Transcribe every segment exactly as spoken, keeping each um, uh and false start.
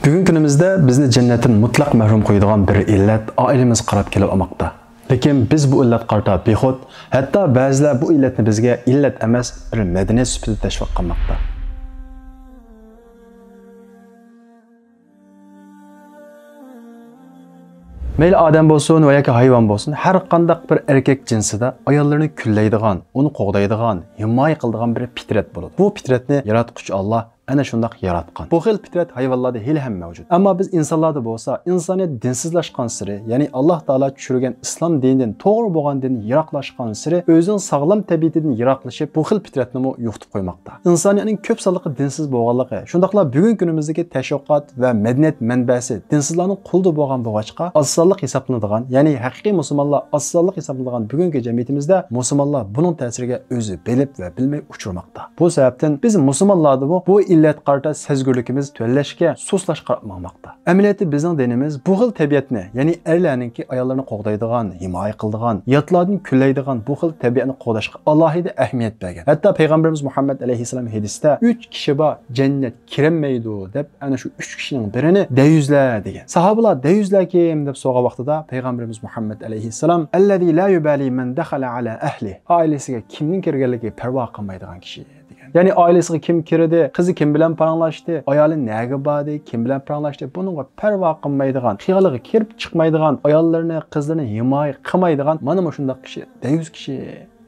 بۈگۈنكى كۈنىمىزدە بىزنى جەننەتتىن مۇتلەق مەھرۇم قويىدىغان بىر ئىللەت ئائىلىمىزگە قاراپ كېلىۋالماقتا. لېكىن بىز بۇ ئىللەتكە قارىتا بىخۇد، ھەتتا بەزىلەر بۇ ئىللەتنى بىزگە ئىللەت ئەمەس، بىر مەدەنىيەت سۈپىتىدە تەشۋىق قىلماقتا. مەيلى ئادەم بولسۇن ۋە ياكى ھايۋان بولسۇن، ھەر قانداق بىر ئەركەك جىنسىدا ئاياللىرىنى كۈنلەيدىغان، ئۇنى قوغدايدىغان، ھىمايە قىلىدىغان بىر پىترەت بولىدۇ. بۇ پىترەتنى ياراتقۇچى ئاللا ئەنە شۇنداق ياراتقان. بۇ خىل پىترەت ھايۋانلاردا ھېلىھەم مەۋجۇت. ئەمما بىز ئىنسانلاردا بولسا، ئىنسانىيەت دىنسىزلاشقانسېرى، يەنى ئاللا تائالا چۈشۈرگەن ئىسلام دىنىدىن، توغرا بولغان دىندىن يىراقلاشقانسېرى، ئۆزىنىڭ ساغلام تەبىئىتىدىن يىراقلىشىپ، بۇ خىل پىترەتنىمۇ يوقىتىپ قويماقتا. ئىنسانىيەتنىڭ كۆپ سانلىقى دىنسىز بولغانلىقى، شۇنداقلا بۈگۈنكى كۈنىمىزدىكى تەشۋىقات ۋە مەدەنىيەت مەنبەسى دىنسىزلارنىڭ قولىدا بولغان بولغاچقا، ئاز سانلىق ھېسابلىنىدىغان، يەنى ھەقىقىي مۇسۇلمانلار ئاز سانلىق ھېسابلىنىدىغان بۈگۈنكى جەمئىيىتىمىزدە مۇسۇلمانلار بۇنىڭ تەسىرىگە ئۆزى بىلىپ ۋە بىلمەي ئۇچرىماقتا. بۇ سەۋەبتىن بىز مۇسۇلمانلاردىمۇ بۇ ئىللەتكە قارىتا سەزگۈرلۈكىمىز تۆۋەنلەشكە، سۇسلاشقا قاراپ ماڭماقتا. ئەمەلىيەتتە بىزنىڭ دىنىمىز بۇ خىل تەبىئەتنى، يەنى ئەرلەرنىڭكى ئاياللىرىنى قوغدايدىغان، ھىمايە قىلىدىغان، ياتلاردىن كۈنلەيدىغان بۇ خىل تەبىئەتنى قوغداشقا ئالاھىدە ئەھمىيەت بەرگەن. ھەتتا پەيغەمبىرىمىز مۇھەممەد ئەلەيھىسسالام ھەدىستە، «ئۈچ كىشى بار، جەننەت كىرەلمەيدۇ» دەپ، ئەنە شۇ ئۈچ كىشىنىڭ بىرىنى دەييۇزلار دېگەن. ساھابىلار، «دەييۇزلار كىم؟» دەپ سورىغان ۋاقتىدا پەيغەمبىرىمىز مۇھەممەد ئەلەيھىسسالام، «ئەللەزى لا يۇبالى مەن دەخەلە ئەلا ئەھلى»، ئائىلىسىگە كىمنىڭ كىرگەنلىكى پەرۋا قىلمايدىغان كىشى دېگەن. يەنى ئائىلىسىگە كىم كىردى، قىزى كىم بىلەن پاراڭلاشتى، ئايالى نەگە باردى، كىم بىلەن پاراڭلاشتى، بۇنىڭغا پەرۋا قىلمايدىغان، خىيالىغا كىرىپ چىقمايدىغان، ئاياللىرىنى، قىزلىرىنى ھىمايە قىلمايدىغان مانا مۇشۇنداق كىشى دەييۇز كىشى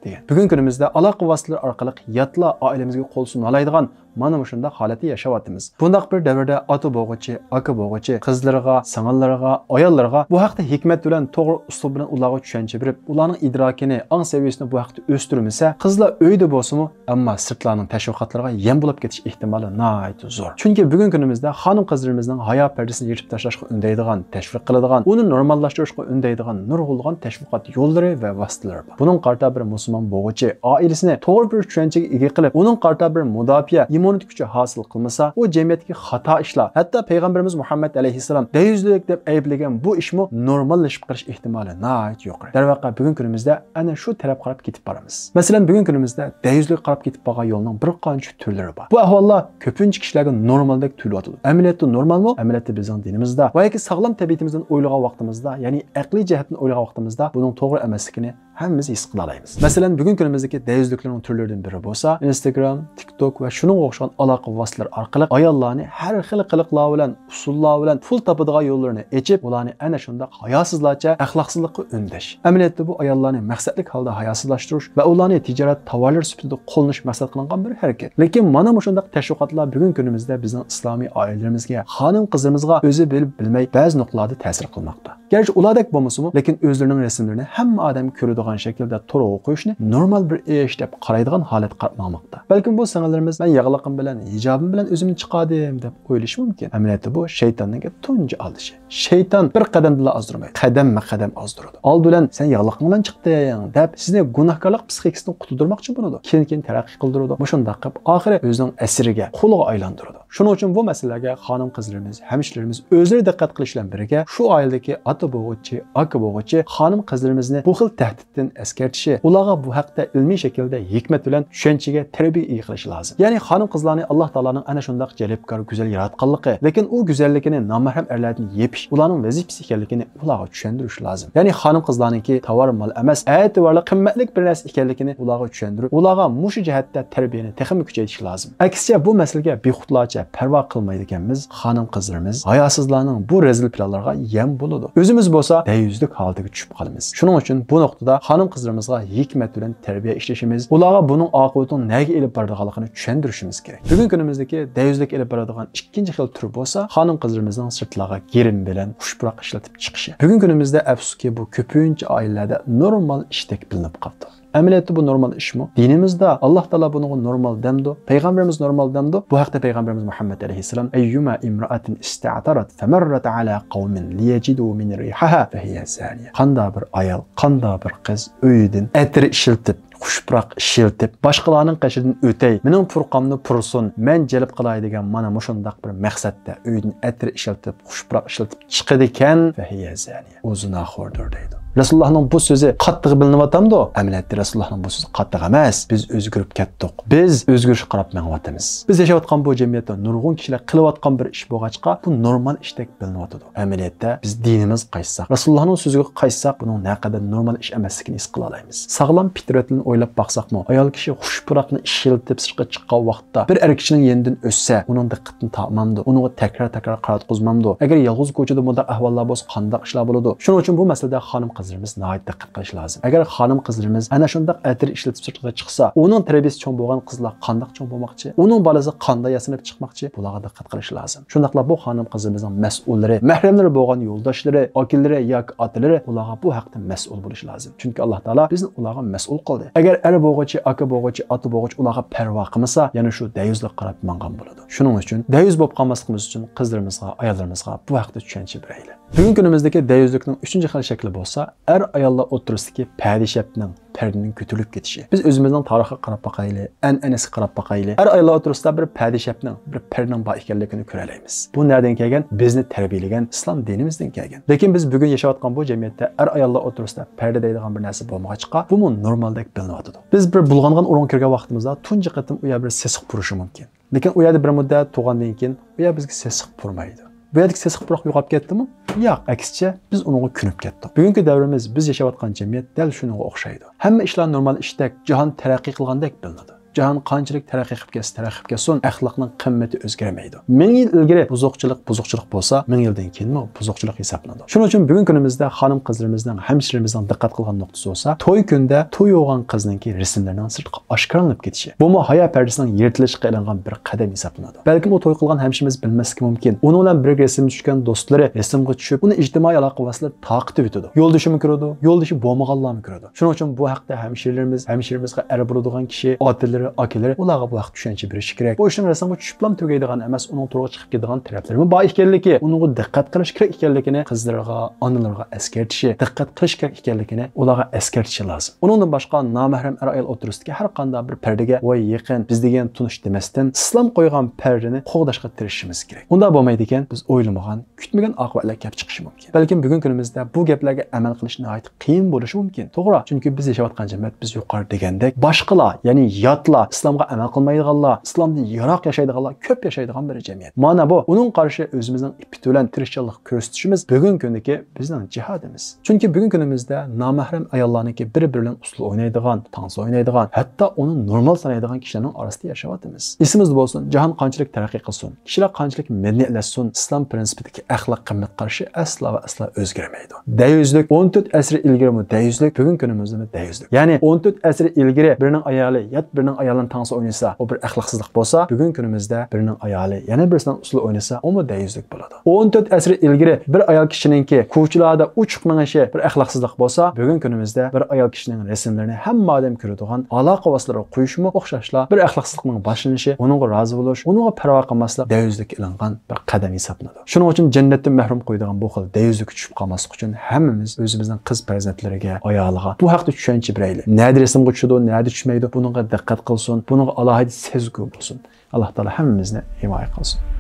دېگەن. بۈگۈنكى كۈنىمىزدە ئالاقە ۋاسىتىلىرى ئارقىلىق ياتلار ئائىلىمىزگە قول سۇنالايدىغان مانا مۇشۇنداق ھالەتتە ياشاۋاتىمىز. بۇنداق بىر دەۋردە ئاتا بولغۇچى، ئاكا بولغۇچى قىزلىرىغا، سىڭىللىرىغا، ئاياللىرىغا بۇ ھەقتە ھېكمەت بىلەن توغرا ئۇسلۇب بىلەن ئۇلارغا چۈشەنچە بېرىپ، ئۇلارنىڭ ئىدراكىنى، ئاڭ سەۋىيەسىنى بۇ ھەقتە ئۆستۈرمىسە، قىزلار ئۆيدە بولسىمۇ، ئەمما سىرتلارنىڭ تەشۋىقاتلىرىغا يەم بولۇپ كېتىش ئېھتىمالى ناھايىتى زور. چۈنكى بۈگۈنكى كۈنىمىزدە خانىم-قىزلىرىمىزنىڭ ھايا پەردىسىنى يىرتىپ تاشلاشقا ئۈندەيدىغان، تەشۋىق قىلىدىغان، ئۇنى نورماللاشتۇرۇشقا ئۈندەيدىغان نۇرغۇنلىغان تەشۋىقات يوللىرى ۋە ۋاسىتىلىرى بار. بۇنىڭغا قارىتا بىر مۇسۇلمان بولغۇچى ئائىلىسىنى توغرا بىر چۈشەنچىگە ئىگە قىلىپ، ئۇنىڭغا قارىتا بىر مۇداپىئە، ئىممۇنىتېت كۈچى ھاسىل قىلمىسا، ئۇ جەمئىيەتتىكى خاتا ئىشلار، ھەتتا پەيغەمبىرىمىز مۇھەممەد ئەلەيھىسسالام دەييۇزلۇق دەپ ئەيىبلىگەن بۇ ئىشمۇ نورماللىشىپ قېلىش ئېھتىمالى ناھايىتى يۇقىرى. دەرۋەقە، بۈگۈنكى كۈنىمىزدە ئەنە شۇ تەرەپ قاراپ كېتىپ بارىمىز. مەسىلەن، بۈگۈنكى كۈنىمىزدە دەييۇزلۇققا قاراپ كېتىپ بارغان يولنىڭ بىر قانچە تۈرلىرى بار. بۇ ئەھۋاللار كۆپىنچە كىشىلەرگە نورمالدەك تۇيۇلۇۋاتىدۇ. ئەمەلىيەتتە نورمالمۇ؟ ئەمەلىيەتتە بىزنىڭ دىنىمىزدا ۋە ياكى ساغلام تەبىئىتىمىزدىن ئويلىغان ۋاقتىمىزدا، يەنى ئەقلىي جەھەتتىن ئويلىغان ۋاقتىمىزدا بۇنىڭ توغرا ئەمەسلىكىنى ھەممىمىز ھېس قىلالايمىز. مەسىلەن، بۈگۈنكى كۈنىمىزدىكى دەييۇزلۇقلارنىڭ تۈرلىرىدىن بىرى بولسا، ئىنستاگرام، تىك توك ۋە شۇنىڭغا ئوخشىغان ئالاقە ۋاسىتىلىرى ئارقىلىق ئاياللارنى ھەر خىل قىلىقلار بىلەن، ئۇسۇللار بىلەن پۇل تاپىدىغان يوللىرىنى ئېچىپ، ئۇلارنى ئەنە شۇنداق ھاياسىزلارچە ئەخلاقسىزلىققا ئۈندەش. ئەمەلىيەتتە بۇ ئاياللارنى مەقسەتلىك ھالدا ھاياسىزلاشتۇرۇش ۋە ئۇلارنى تىجارەت تاۋارلىرى سۈپىتىدە قوللىنىش مەقسەت قىلىنغان بىر ھەرىكەت. لېكىن مانا مۇشۇنداق تەشۋىقاتلار بۈگۈنكى كۈنىمىزدە بىزنىڭ ئىسلامىي ئائىلىلىرىمىزگە، خانىم-قىزلىرىمىزغا ئۆزى بىلىپ بىلمەي بەزى نۇقتىلاردا تەسىر قىلماقتا. گەرچە ئۇلاردەك بولمىسىمۇ، لېكىن ئۆزلىرىنىڭ رەسىملىرىنى ھەممە ئادەم كۆرىدىغان شەكىلدە تورغا قويۇشنى نورمال بىر ئىش دەپ قارايدىغان ھالەتكە قاراپ ماڭماقتا. بەلكىم بۇ سىڭىللىرىمىز، «مەن ياغلىقىم بىلەن، ھىجابىم بىلەن ئۆزۈمنى چىقاردىم» دەپ ئويلىشى مۇمكىن. ئەمەلىيەتتە بۇ شەيتاننىڭكى تۇنجى ئالدىشى. شەيتان بىر قەدەمدىلا ئازدۇرمايدۇ، قەدەممۇ قەدەم ئازدۇرىدۇ. ئالدى بىلەن «سەن ياغلىقىڭ بىلەن چىقتىڭ» دەپ، سىزنى گۇناھكارلىق پسىخىكىسىدىن قۇتۇلدۇرماقچى بولىدۇ. كېيىن-كېيىن تەرەققىي قىلدۇرىدۇ. مۇشۇنداق قىلىپ، ئاخىرى ئۆزىنىڭ ئەسىرىگە، قۇلىغا ئايلاندۇرىدۇ. شۇنىڭ ئۈچۈن بۇ مەسىلىلەرگە خانىم-قىزلىرىمىز، ھەمشىرىلىرىمىز ئۆزلىرى دىققەت قىلىش بىلەن بىرگە، شۇ ئائىلىدىكى ئاتا بولغۇچى، ئاكا بولغۇچى خانىم-قىزلىرىمىزنى بۇ خىل تەھدىتتىن ئەسكەرتىشى، ئۇلارغا بۇ ھەقتە ئىلمىي شەكىلدە ھېكمەت بىلەن چۈشەنچىگە، تەربىيە ئىگە قىلىشى لازىم. يەنى خانىم-قىزلارنى ئاللا تائالانىڭ ئەنە شۇنداق جەلپكار، گۈزەل ياراتقانلىقى، لېكىن ئۇ گۈزەللىكىنى نامەھرەم ئەرلەردىن يېپىش ئۇلارنىڭ ۋەزىپىسى ئىكەنلىكىنى ئۇلارغا چۈشەندۈرۈش لازىم. يەنى خانىم-قىزلارنىڭكى تاۋار مال ئەمەس، ئەتىۋارلىق قىممەتلىك بىر نەرسە ئىكەنلىكىنى ئۇلارغا چۈشەندۈرۈپ، ئۇلارغا مۇشۇ جەھەتتە تەربىيەنى تېخىمۇ كۈچەيتىش لازىم. ئەكسىچە، بۇ مەسىلىگە بىخۇدلارچە پەرۋا قىلمايدىكەنمىز، خانىم-قىزلىرىمىز ھاياسىزلارنىڭ بۇ رەزىل پىلانلىرىغا يەم بولىدۇ. ئۆزىمىز بولسا دەييۇزلۇق ھالىتىگە چۈشۈپ قالىمىز. شۇنىڭ ئۈچۈن بۇ نۇقتىدا خانىم-قىزلىرىمىزغا ھېكمەت بىلەن تەربىيە ئىشلىشىمىز، ئۇلارغا بۇنىڭ ئاقىۋىتىنىڭ نەگە ئېلىپ بارىدىغانلىقىنى چۈشەندۈرۈشىمىز كېرەك. بۈگۈنكى كۈنىمىزدىكى دەييۇزلۇق ئېلىپ بارىدىغان ئىككىنچى خىل تۈر بولسا، خانىم-قىزلىرىمىزنىڭ سىرتلارغا گىرىم بىلەن خۇش پۇراق ئىشلىتىپ چىقىشى. بۈگۈنكى كۈنىمىزدە ئەپسۇسكى، بۇ كۆپىنچە ئائىلىلەردە نورمال ئىشتەك بىلىنىپ قاپتۇ. ئەمەلىيەتتە بۇ نورمال ئىشمۇ؟ دىنىمىزدا ئاللا تائالا بۇنىڭغا نورمال دەمدۇ؟ پەيغەمبىرىمىز نورمال دەمدۇ؟ بۇ ھەقتە پەيغەمبىرىمىز مۇھەممەد ئەلەيھىسسالام، «أيما امرأة استعطرت فمرت على قوم ليجدوا من ريحها فهي زانية.» قانداق بىر ئايال، قانداق بىر قىز ئۆيىدىن ئەتىر ئىشلىتىپ، خۇش پۇراق ئىشلىتىپ، باشقىلارنىڭ قېشىدىن ئۆتەي، مېنىڭ پۇرقامنى پۇرسۇن، مەن جەلپ قىلاي دېگەن مانا مۇشۇنداق بىر مەقسەتتە ئۆيىدىن ئەتىر ئىشلىتىپ، خۇش پۇراق ئىشلىتىپ چىقىدىكەن، فهي زانية، ئۇ زىناخوردۇر دەيدۇ. رەسۇلۇللاھنىڭ بۇ سۆزى قاتتىق بىلىنىۋاتامدۇ؟ ئەمەلىيەتتە رەسۇلۇللاھنىڭ بۇ سۆزى قاتتىق ئەمەس. بىز ئۆزگىرىپ كەتتۇق. بىز ئۆزگىرىشكە قاراپ مېڭىۋاتىمىز. بىز ياشاۋاتقان بۇ جەمئىيەتتە نۇرغۇن كىشىلەر قىلىۋاتقان بىر ئىش بولغاچقا، بۇ نورمال ئىشتەك بىلىنىۋاتىدۇ. ئەمەلىيەتتە بىز دىنىمىزغا قايتساق، رەسۇلۇللاھنىڭ سۆزىگە قايتساق، بۇنىڭ نەقەدەر نورمال ئىش ئەمەسلىكىنى ھېس قىلالايمىز. ساغلام پىترەتتىن ئويلاپ باقساقمۇ، ئايال كىشى خۇش پۇراقنى ئىششىلىتىپ سىرتقا چىققان ۋاقىتتا، بىر ئەر كىشىنىڭ يېنىدىن ئۆتسە، ئۇنىڭ دىققىتىنى تارتمامدۇ؟ ئۇنىڭغا تەكرار-تەكرار قاراتقۇزمامدۇ؟ ئەگەر يالغۇز كوچىدا بۇنداق ئەھۋاللار بولسا، قانداق ئىشلار بولىدۇ؟ شۇنىڭ ئۈچۈن بۇ مەسىلىدە خانىم-قىزلىرىمىز ناھايىتى دىققەت قىلىش لازىم. ئەگەر خانىم-قىزلىرىمىز ئەنە شۇنداق ئەتىر ئىشلىتىپ سىرتقا چىقسا، ئۇنىڭ تەربىيىسى چوڭ بولغان قىزلار قانداق چوڭ بولماقچى؟ ئۇنىڭ بالىسى قانداق ياسىنىپ چىقماقچى؟ بۇلارغا دىققەت قىلىش لازىم. شۇنداقلا بۇ خانىم-قىزلىرىمىزنىڭ مەسئۇللىرى، مەھرەملىرى بولغان يولداشلىرى، ئاكىلىرى ياكى ئاتىلىرى بۇلارغا بۇ ھەقتە مەسئۇل بولۇشى لازىم. چۈنكى ئاللا تائالا بىزنى ئۇلارغا مەسئۇل قىلدى. ئەگەر ئەر بولغۇچى، ئاكا بولغۇچى، ئاتا بولغۇچى ئۇلارغا پەرۋا قىلمىسا، يەنە شۇ دەييۇزلۇققا قاراپ ماڭغان بولىدۇ. شۇنىڭ ئۈچۈن دەييۇز بولۇپ قالماسلىقىمىز ئۈچۈن قىزلىرىمىزغا، ئاياللىرىمىزغا بۇ ھەقتە چۈشەنچە بېرەيلى. بۈگۈنكى كۈنىمىزدىكى دەييۇزلۇقنىڭ ئۈچىنچى خىل شەكلى بولسا، ئەر-ئاياللار ئوتتۇرىسىدىكى پەردىشەپنىڭ، پەردىنىڭ كۆتۈرۈلۈپ كېتىشى. بىز ئۆزىمىزنىڭ تارىخىغا قاراپ باقايلى، ئەنئەنىسىگە قاراپ باقايلى. ئەر-ئاياللار ئوتتۇرىسىدا بىر پەردىشەپنىڭ، بىر پەردىنىڭ بار ئىكەنلىكىنى كۆرەلەيمىز. بۇ نەدىن كەلگەن؟ بىزنى تەربىيەلىگەن ئىسلام دىنىمىزدىن كەلگەن. لېكىن بىز بۈگۈن ياشاۋاتقان بۇ جەمئىيەتتە ئەر-ئاياللار ئوتتۇرىسىدا پەردە دەيدىغان بىر نەرسە بولمىغاچقا، بۇمۇ نورمالدەك بىلىنىۋاتىدۇ. بىز بىر بۇلغانغان ئورۇنغا كىرگەن ۋاقتىمىزدا تۇنجى قېتىم ئۇ يەر بىر سېسىق پۇرىشى مۇمكىن. لېكىن ئۇ يەردە بىر مۇددەت تۇرغاندىن كېيىن، ئۇ يەر بىزگە سېسىق پۇرمايدۇ. بۇ يەردىكى سېسىق پۇراق يوقاپ كەتتىمۇ؟ ياق، ئەكسىچە، بىز ئۇنىڭغا كۆنۈپ كەتتۇق. بۈگۈنكى دەۋرىمىز، بىز ياشاۋاتقان جەمئىيەت دەل شۇنىڭغا ئوخشايدۇ. ھەممە ئىشلار نورمال ئىشتەك، جاھان تەرەققىي قىلغاندەك بىلىنىدۇ. جاھان قانچىلىك تەرەققىي قىلىپ كەتسە، تەرەققىي قىلىپ كەتسۇن، ئەخلاقنىڭ قىممىتى ئۆزگەرمەيدۇ. مىڭ يىل ئىلگىرى بۇزۇقچىلىق بۇزۇقچىلىق بولسا، مىڭ يىلدىن كېيىنمۇ بۇزۇقچىلىق ھېسابلىنىدۇ. شۇنىڭ ئۈچۈن بۈگۈنكى كۈنىمىزدە خانىم-قىزلىرىمىزنىڭ، ھەمشىرىمىزنىڭ دىققەت قىلغان نۇقتىسى بولسا، توي كۈنىدە توي بولغان قىزنىڭكى رەسىملىرىنىڭ سىرتقا ئاشكارىلىنىپ كېتىشى. بۇمۇ ھايا پەردىسىنىڭ يىرتىلىشىغا ئېلىنغان بىر قەدەم ھېسابلىنىدۇ. بەلكىم ئۇ توي قىلغان ھەمشىرىمىز بىلمەسلىكى مۇمكىن. ئۇنىڭ بىلەن بىرگە رەسىمگە چۈشكەن دوستلىرى رەسىمگە چۈشۈپ، ئۇنى ئىجتىمائىي ئالاقە ۋاسىتىلىرى تارقىتىۋېتىدۇ. يولدىشىمۇ كۆرىدۇ، يولدىشى بولمىغانلارمۇ كۆرىدۇ. شۇنىڭ ئۈچۈن بۇ ھەقتە ھەمشىرىلىرىمىز، ھەمشىرىمىزگە ئەر بولىدىغان كىشى، ئاتىلىرى، ئاكىلىرى، ئۇلارغا بۇ ھەقتە چۈشەنچە بېرىشى كېرەك. بۇ ئىشنىڭ رەسىمگە چۈشۈپلا تۈگەيدىغان ئەمەس، ئۇنىڭ تورغا چىقىپ كېتىدىغان تەرەپلىرىمۇ بار ئىكەنلىكى، ئۇنىڭغا دىققەت قىلىش كېرەك ئىكەنلىكىنى قىزلىرىغا، ئانىلىرىغا ئەسكەرتىشى، دىققەت قىلىش كېرەك ئىكەنلىكىنى ئۇلارغا ئەسكەرتىشى لازىم. ئۇنىڭدىن باشقا، نامەھرەم ئەر-ئايال ئوتتۇرىسىدىكى ھەر قانداق بىر پەردىگە «ۋاي يېقىن، بىز دېگەن تونۇش» دېمەستىن، ئىسلام قويغان پەردىنى قوغداشقا تىرىشىشىمىز كېرەك. ئۇنداق بولمايدىكەن، بىز ئويلىمىغان، كۈتمىگەن ئاقىۋەتلەر كەپ چىقىشى مۇمكىن. بەلكىم بۈگۈنكى كۈنىمىزدە بۇ گەپلەرگە ئەمەل قىلىش ناھايىتى قىيىن بولۇشى مۇمكىن. توغرا، چۈنكى بىز ياشاۋاتقان جەمئىيەت، بىز يۇقىرىدا دېگەندەك، باشقىلار، يەنى ياتلار، ئىسلامغا ئەمەل قىلمايدىغانلار، ئىسلامدىن يىراق ياشايدىغانلار كۆپ ياشايدىغان بىر جەمئىيەت. مانا بۇ، ئۇنىڭغا قارشى ئۆزىمىزنىڭ ئىپپىتى بىلەن تىرىشچانلىق كۆرسىتىشىمىز بۈگۈنكى كۈندىكى بىزنىڭ جىھادىمىز. چۈنكى بۈگۈنكى كۈنىمىزدە نامەھرەم ئاياللارنىڭكى بىر-بىرى بىلەن ئۇسسۇل ئوينايدىغان، تانسا ئوينايدىغان، ھەتتا ئۇنى نورمال سانايدىغان كىشىلەرنىڭ ئارىسىدا ياشاۋاتىمىز. ئېسىمىزدە بولسۇن، جاھان قانچىلىك تەرەققىي قىلسۇن، كىشىلەر قانچىلىك مەدەنىيلەشسۇن، ئىسلام پىرىنسىپىدىكى ئەخلاق قىممەت قارىشى ئەسلا ۋە ئەسلا ئۆزگەرمەيدۇ. دەييۇزلۇق ئون تۆت ئەسىر ئىلگىرىمۇ دەييۇزلۇق، بۈگۈنكى كۈنىمىزدىمۇ دەييۇزلۇق. يەنى ئون تۆت ئەسىر ئىلگىرى بىرىنىڭ ئايالى يات بىرىنىڭ ئايالىنى تانسا ئوينىسا، ئۇ بىر ئەخلاقسىزلىق بولسا، بۈگۈنكى كۈنىمىزدە بىرىنىڭ ئايالى يەنە بىرسىنىڭ ئۇسسۇل ئوينىسا، ئۇمۇ دەييۇزلۇق بولىدۇ. ئون تۆت ئەسىر ئىلگىرى بىر ئايال كىشىنىڭكى كوچىلاردا ئوچۇق مېڭىشى بىر ئەخلاقسىزلىق بولسا، بۈگۈنكى كۈنىمىزدە بىر ئايال كىشىنىڭ رەسىملىرىنى ھەممە ئادەم كۆرىدىغان ئالاقە ۋاسىتىلىرىگە قويۇشمۇ ئوخشاشلا بىر ئەخلاقسىزلىقنىڭ باشلىنىشى، ئۇنىڭغا رازى بولۇش، ئۇنىڭغا پەرۋا قىلماسلىق دەييۇزلۇققا ئېلىنغان بىر قەدەم ھېسابلىنىدۇ. شۇنىڭ ئۈچۈن جەننەتتىن مەھرۇم قويىدىغان بۇ خىل دەييۇزلۇققا چۈشۈپ قالماسلىق ئۈچۈن ھەممىمىز ئۆزىمىزنىڭ قىز پەرزەنتلىرىگە، ئايالىغا بۇ ھەقتە چۈشەنچە بېرەيلى. نەدە رەسىمگە چۈشىدۇ، نەدە چۈشمەيدۇ، بۇنىڭغا دىققەت قىلسۇن، بۇنىڭغا ئالاھىدە سەزگۈ بولسۇن. ئاللا تائالا ھەممىمىزنى ھىمايە قىلسۇن.